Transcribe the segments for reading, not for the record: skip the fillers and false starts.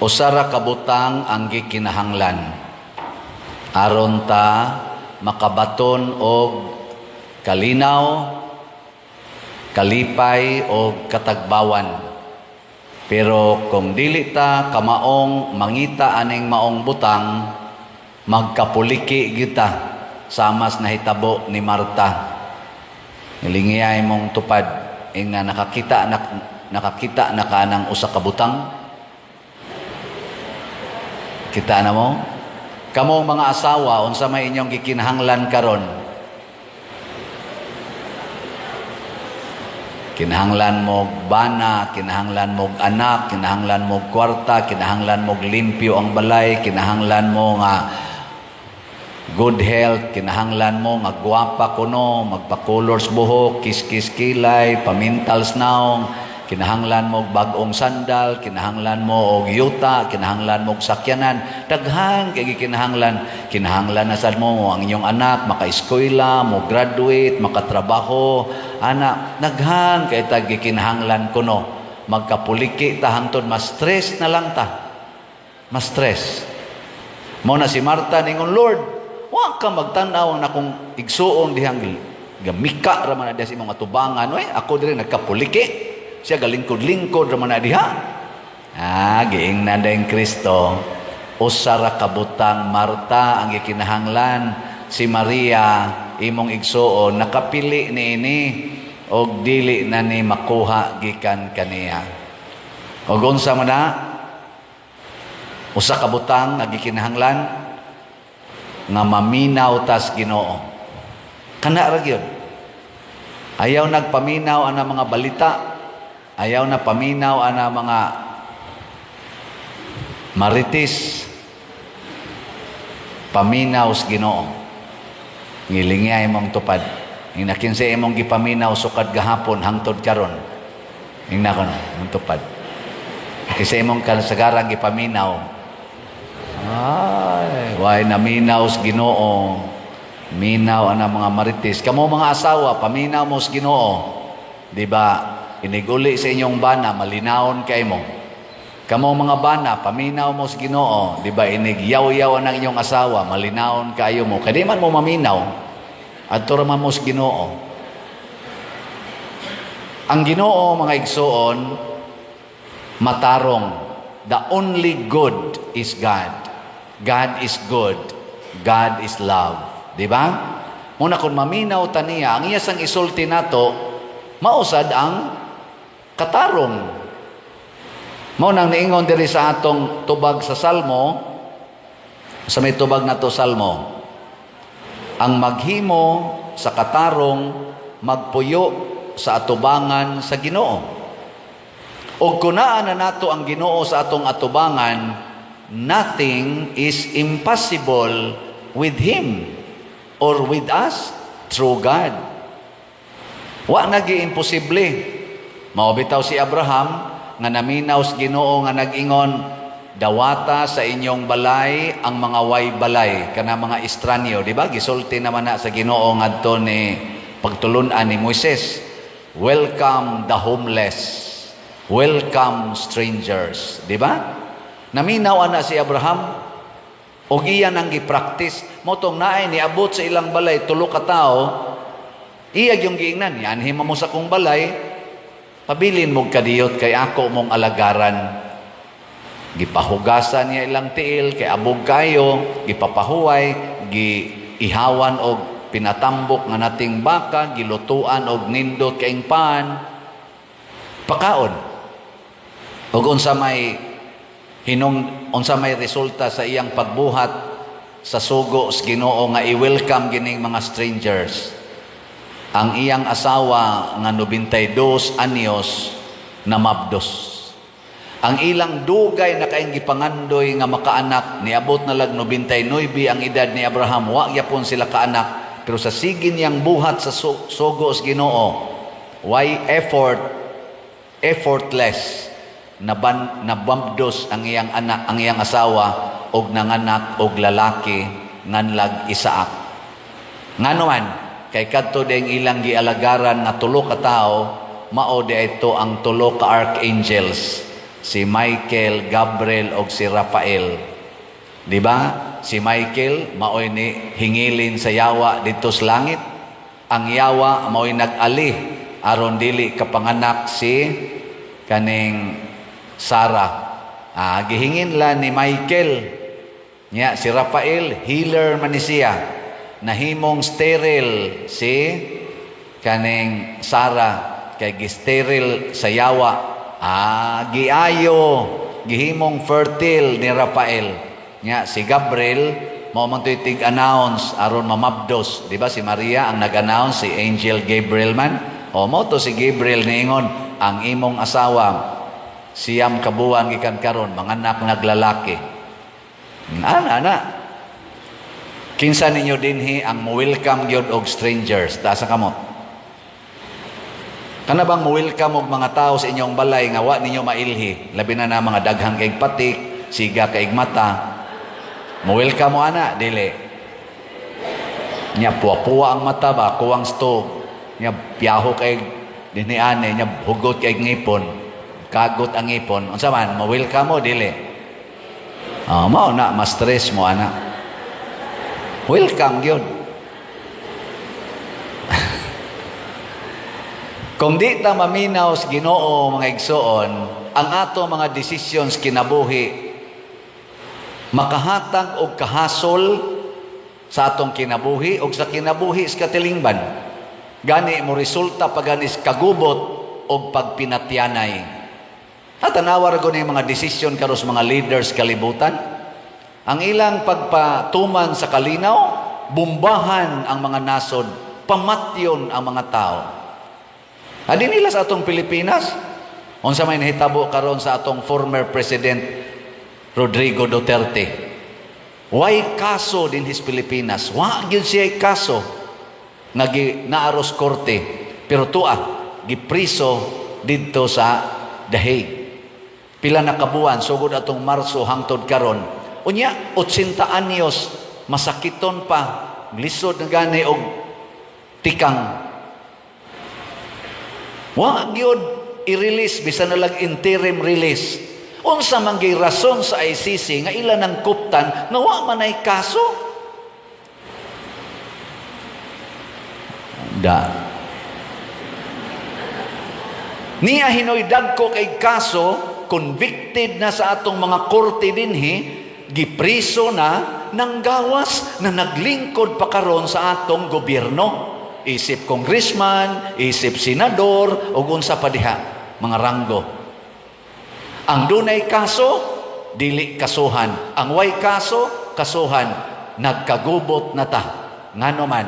Usa ra ka butang ang gikinahanglan aron ta makabaton og kalinaw, kalipay og katagbawan. Pero kung dili ta kamaong mangita aning maong butang, magkapuliki kita samas nahitabo ni Marta. Nilingiyay mong tupad ingna nakakita na ka ng usa ka butang. Kita na mo? Kamong mga asawa, unsa may inyong gikinahanglan karon? Kinahanglan mo bana, kinahanglan mo anak, kinahanglan mo kwarta, kinahanglan mo limpyo ang balay, kinahanglan mo nga good health, kinahanglan mo nga gwapa kuno, magpa-colors buhok, kiskis kilay, pamintals naong, kinahanglan mo og bag-ong sandal, kinahanglan mo og yuta, kinahanglan mo og sakyanan, daghan kay gikinahanglan. Kinahanglan na sad mo ang inyong anak maka-eskwela, mo graduate, makatrabaho, ana, daghan kay tag gikinahanglan kuno. Magkapuliki ta hangtod ma-stress na lang ta. Ma-stress. Mao na si Marta ningon, "Lord, wa ka magtan-aw ang akong igsuon dihang gamika ra man na diha sa imong atubangan, oy, ako diri nagkapuliki. Siya galingkod-lingkod ra man na diha." Ah, giingnan dayon Kristo, "Usa ra ka butang, Marta, ang gikinahanglan. Si Maria, imong igsuon, nakapili niini og dili na ni makuha gikan kaniya." Og unsa man na? Usa ka butang nga gikinahanglan nga maminaw tas Ginoo. Kana ra gyud. Ayaw nagpaminaw ana mga balita. Ayaw na paminaw ana mga marites. Paminaw sa Ginoo. Ngilingay mong tupad. Ingna kinsa imong gipaminaw sukad gahapon hangtod karon. Ingna kono, mong tupad. Kinsa imong kasagaran gipaminaw. Ay, way naminaw sa Ginoo. Minaw ana mga marites. Kamo mga asawa, paminaw mo sa Ginoo. Di ba? Iniguli sa inyong bana, malinawon kay mo. Kamo mga bana, paminaw mo sa Ginoo. Di ba inig yaw-yaw ang inyong asawa, malinawon kayo mo. Kaya di man mo maminaw. Adto ra man mo sa Ginoo. Ang Ginoo, mga igsuon, matarong. The only good is God. God is good. God is love. Di ba? Muna kung maminaw ta niya, ang iya sang isulti nato, mausad ang katarong. Mao nang niingon diri sa atong tubag sa Salmo, sa may tubag nato Salmo, ang maghimo sa katarong magpuyo sa atubangan sa Ginoo. Og kun naa na nato ang Ginoo sa atong atubangan, nothing is impossible with Him or with us through God. Wa nagi imposible. Mao bitaw si Abraham nga naminaw sa Ginoo nga nag-ingon, "Dawata sa inyong balay ang mga way balay," kana mga estranyo, di ba? Gisulti naman na sa Ginoo ngadto ni pagtulun-an ni Moises. "Welcome the homeless. Welcome strangers," di ba? Naminaw ana si Abraham og iya nang gi-practice. Mao tong naay niabot sa ilang balay tulo ka tawo, iya yung giingnan, "Yanhi mo sa akong balay, pabilin mo kadiyot kay ako mong alagaran." Gipahugasan niya ilang tiil kay abog kayo, gipapahuway, giihawan og pinatambok nga nating baka, gilutuan og nindot kaing pan, pakaon. Og unsa may resulta sa iyang pagbuhat sa sugo sa Ginoo nga i-welcome gining mga strangers? Ang iyang asawa nga 92 anyos namabdos. Ang ilang dugay na kaayong gipangandoy nga makaanak, niabot na lag 99 ang edad ni Abraham, wa gyapon sila kaanak, pero sa sige niyang buhat sa sugo sa Ginoo, why effort, effortless, naban nababdos ang iyang anak, ang iyang asawa og nanganak og lalaki nganlag Isaac. Ngano man kay kadto ding ilang gialagaran nga tulo ka tawo, mao di ito ang tulo ka archangels. Si Michael, Gabriel og si Rafael. Di ba? Si Michael maoy ni hingilin sa yawa didto sa langit. Ang yawa maoy nag-ali aron dili kapanganak si kaning Sarah. Ah, gihingin la ni Michael. Nya si Rafael, healer man ni siya. Nahimong sterile si kaning Sarah kay gisterile sa yawa. Ah, giayo, gihimong fertile ni Rafael. Nya si Gabriel mao man to'y tig-announce aron mamabdos, di ba? Si Maria ang nag-announce, si Angel Gabriel man. O mao to si Gabriel niingon, "Ang imong asawa 9 ka buwan gikan karon manganak nag lalaki." Ana ana. Kinsa ninyo dinhi ang mo-welcome gyud og strangers? Taas sa kamot. Kana bang mo-welcome og mga tao sa inyong balay nga wa ninyo mailhi, labi na na mga daghang kay patik, siga kay mata? Mo-welcome mo ana, dili? Nya puwa-puwa ang mata ba, kuwang stove. Nya piyaho kay dinhi ane, nya hugot kay ngipon. Kagot ang ngipon. Unsa man, mo-welcome mo dili? Ah, mao na ma-stress mo ana. Welcome gyud. Kung di ta maminaw sa Ginoo, mga igsoon, ang ato mga desisyon sa kinabuhi makahatag og kahasol sa atong kinabuhi og sa kinabuhi sa katilingban. Gani mo resulta pa gani sa kagubot og pagpinatyanay. At tanawa ra gud mga desisyon karon sa mga leaders kalibutan. Ang ilang pagpatuman sa kalinaw, bumbahan ang mga nasod, pamatyon ang mga tao. Adi nila sa atong Pilipinas, unsa may nahitabo karon sa atong former President Rodrigo Duterte? Way kaso dinhis Pilipinas? Wa gyud siya kaso nga naaros korte. Pero tua, gipriso didto sa The Hague. Pila na kabuan sugod atong Marso hangtod karon. Unya 80 anyos, masakiton pa, lisod na gani og tikang. Wa gyud i-release bisan na lang interim release. Unsa man gyud rason sa ICC nga ila nang kuptan nga wa man ay kaso? Da. Niya hinoy dagko kay kaso, convicted na sa atong mga korte dinhi, gipriso na, nanggawas na naglingkod pa karon sa atong gobyerno. Isip congressman, isip senador, ug unsa pa diha, mga ranggo. Ang dunay kaso, dili kasuhan. Ang way kaso, kasuhan. Nagkagubot na ta. Ngano man,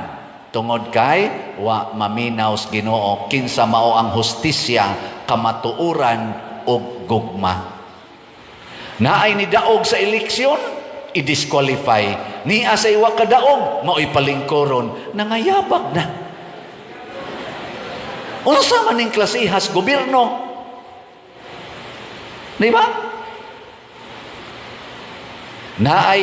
tungod kay wa maminaw sa Ginoo kinsa mao ang hustisya, kamatuoran ug gugma. Naay nidaog sa eleksyon, i-disqualify. Niya sa iwa kadaog, mao'y palingkoron, nangayabag na. Unsa man ning klasihas gobyerno? Di ba? Naay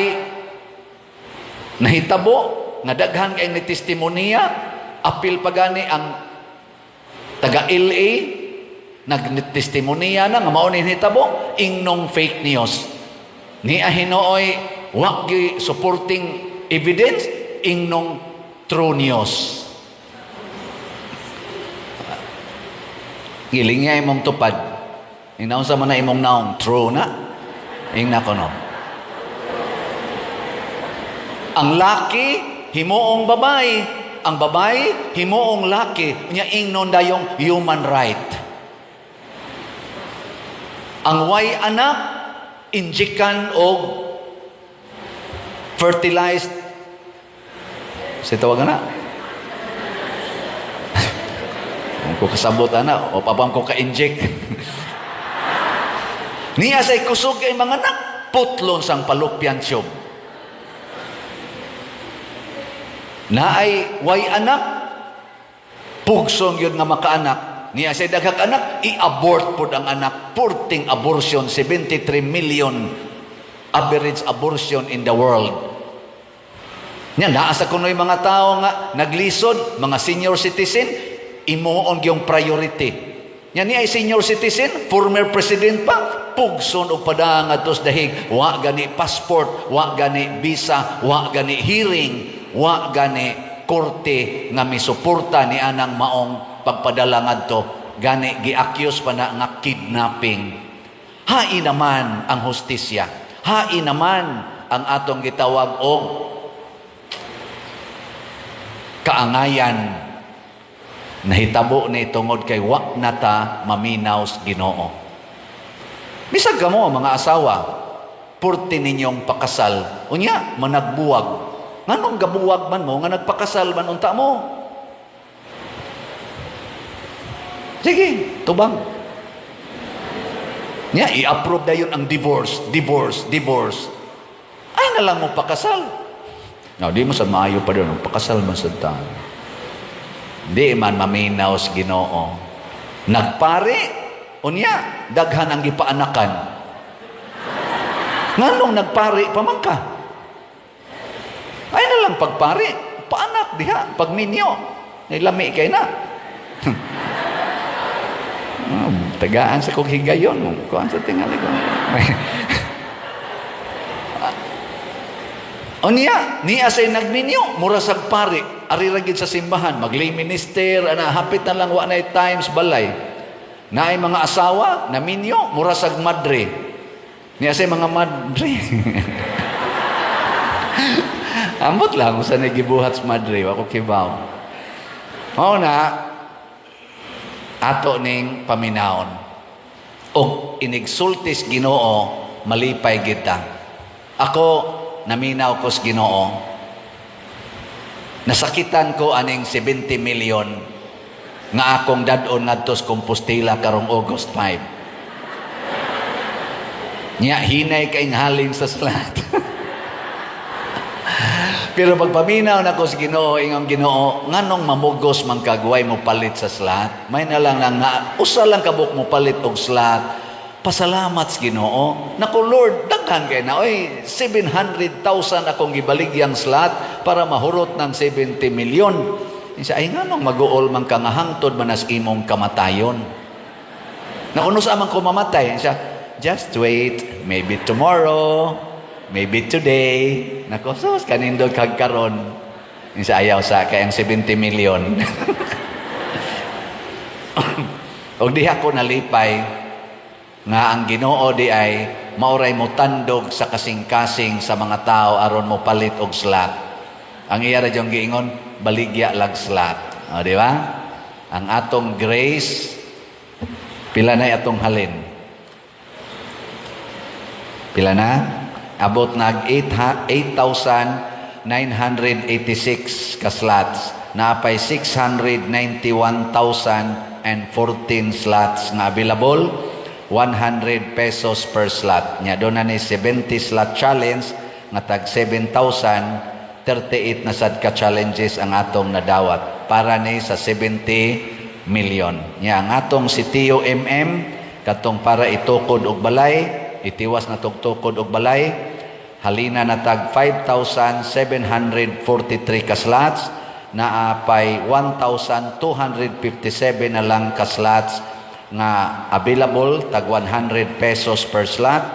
nahitabo nga daghan kay ni testimonya, apil pa gani ang taga LA, nagtestimonya na nga mao ni nahitabo, ingnong fake news. Ni hinuoy wa gi supporting evidence, ingnong true news. Giling niya imong tupad. Inaon sa man na imong naong, true na. Ingna ko no. Ang laki, himuong babae. Ang babae, himuong laki. Nya ingnon dayong human right. Ang way anak, injikan og fertilized. Si tawag na. Kung ko kasabot ana, o pabang ko ka-inject. Niya say kusog kay mga anak, putlon sang palupyan tube. Naay way anak, pugsong yun nga makaanak. Niya say daghang anak, i-abort pod ang anak. Purting abortion, 73 million average abortion in the world. Nya naa sa kunoy mga tao nga naglisod, mga senior citizen, imuon gyung priority. Nya ni ay senior citizen, former president pa, pugson og padang ngadto sa The Hague. Wa gani passport, wa gani visa, wa gani hearing, wa gani korte nga misuporta ni anang maong pagpadala ngadto. Gani gi-accuse pa na nga kidnapping. Hain naman ang hustisya. Hain naman ang atong gitawag og kaangayan. Nahitabo ni tungod kay wa na ta maminaw sa Ginoo. Bisag kamo mga asawa, purti ninyong pakasal, unya managbuwag. Nganong gabuwag man mo nga nagpakasal man unta mo? Sige, tubang. Nya i-approve dayon ang divorce, divorce, divorce. Ay na lang mo pakasal. Now, di mo sa maayo pa doon, pakasal man sa tao. Di man maminaw sa Ginoo. Nagpari, unya, daghan ang gipaanakan. Nganong nagpari pa man ka? Ay na lang pagpari, paanak diha, pagminyo. Nilami kay na. Oh, tagaan sa kong higayon. Kuan sa tingali ko. Unya, niya say nagminyo, mura sag pari, ari ra gid sa simbahan, mag-lay minister, ana hapit na lang wa na times balay. Naay mga asawa, naminyo, mura sag madre. Niya say mga madre. Ambot lang kung sa gibuhat sa madre, wa ko kibaw. Mao na ato ning paminawon. Og inigsultis Ginoo, malipay kita. Ako naminaw ko sa Ginoo. Nasakitan ko aning 70 million nga akong dad-on ngadto sa Compostela karong August 5. Nya hinay kay halin sa slot. Pero pagpaminaw nako sa Ginoo, ingon Ginoo, nganong mamugos man kag way mo palit sa slot? May na lang nang nga, usa lang kabuk mo palit og slot. Pasalamat sa Ginoo. Nako Lord, daghan kay na oy, 700,000 akong gibaligyang slot para mahurot ng 70 milyon. Insa ay nganong maguol man ka nga hangtod man as imong kamatayon. Naku, no sa man ko mamatay? Siya, just wait, maybe tomorrow, maybe today. Nako, sus, kanindot kag karon. Insa ayaw sa kay ang 70 million. Og diha ko nalipay nga ang Ginoo di ay maoray mo tandog sa kasing-kasing sa mga tao aron mo palit og slot. Ang iya ra jung giingon, baligya lag slot. O, di ba? Ang atong grace, pila na atong halin? Pila na? Abot nag 8,986 ka slots. Naapay 691,014 slots nga available. 100 pesos per slot. Nya doon na ni 70 slot challenge nga tag 7,038 na sad ka challenges ang atong nadawat para ni sa 70 million. Nya ang atong si Tio MM katong para itukod og balay, itiwas na tukod og balay, halina na tag 5,743 ka slots, naapay 1,257 na lang ka slots nga available tag 100 pesos per slot.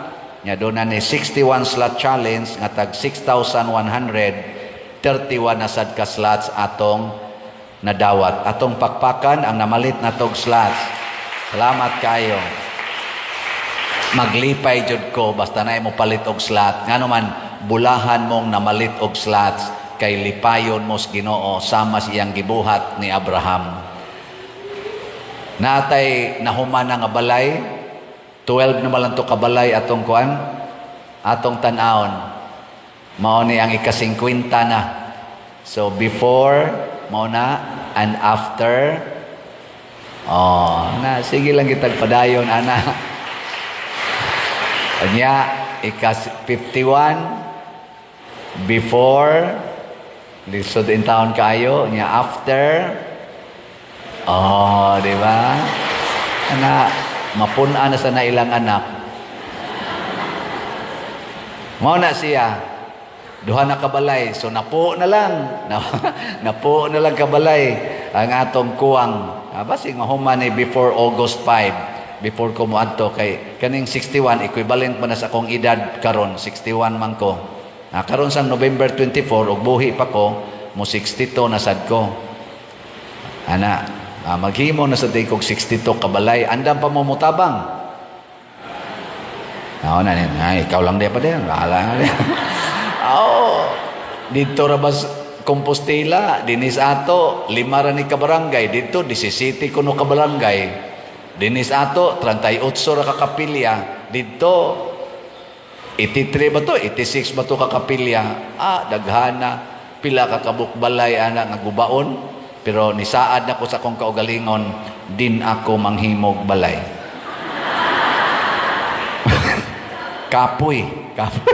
Nya doon na ni 61 slot challenge nga tag 6,131 na sad ka slots atong nadawat. Atong pakpakan ang namalit na tog slots. Salamat kayo. Maglipay jud ko basta na mo palit og slot. Ngano man bulahan mong namalit og slots kay lipayon mo sa Ginoo sama sa iyang gibuhat ni Abraham. Natay nahuman na nga balay, 12 na man lang to kabalay atong kuan, atong tan-awon. Mao ni ang ika-50 na. So before mao na and after. Oh, na sige lang kitag padayon ana. Anya ika 51, before, lisod in town kayo, nya after. Oh, di ba? Ana, mapun-an na sa na ilang anak. Mao na siya. Duha na kabalay. So napo na lang. Napo na lang kabalay ang atong kuwang. Ah, basig mahuman ni before August 5, before ko moadto, kay kaning 61 equivalent man na sa akong edad karon, 61 man ko. Ah, karon sa November 24, og buhi pa ko, mo 62 na sad ko. Ana, ah, maghimo na sa kog 62 kabalay, andam pa mo mutabang. Ako na, ay, ikaw lang di pa din. Bahala na din. Oo. Dito ra ba sa Compostela, dinis ato, lima ra ni kabarangay. Dito, 17 kuno kabarangay. Dinis ato, 38 ra ka kapilya. Dito, 83 ba to? 86 ba to ka kapilya? Ah, daghana. Pila ka kabukbalay ana nga gubaon. Pero nisaad na ko sa akong kaugalingon, din ako manghimog balay. Kapoy. Kapoy.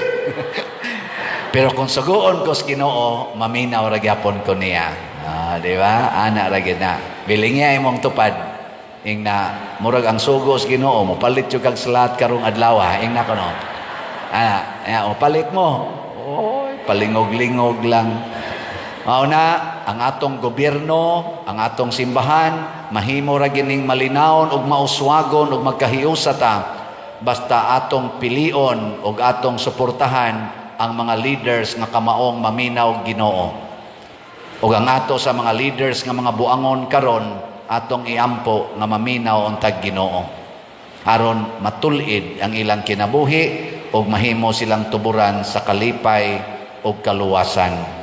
Pero kung suguon ko sa Ginoo, maminaw ra gyapon ko niya. Ah, di ba? Ana ra gyud na. Biling niya imong tupad. Ing na murag ang sugo sa Ginoo, mopalit jud kag salat karong adlaw, ing na kuno. Ana, aya, mopalit mo. Oy, palingog-lingog lang. Mao na ang atong gobyerno, ang atong simbahan, mahimo ra gining malinawon ug mauswagon ug magkahiusa ta basta atong pilion ug atong suportahan ang mga leaders nga kamaong maminaw Ginoo. Ug ang ato sa mga leaders nga mga buangon karon, atong iampo nga maminaw untag Ginoo. Aron matul-id ang ilang kinabuhi ug mahimo silang tuburan sa kalipay ug kaluwasan.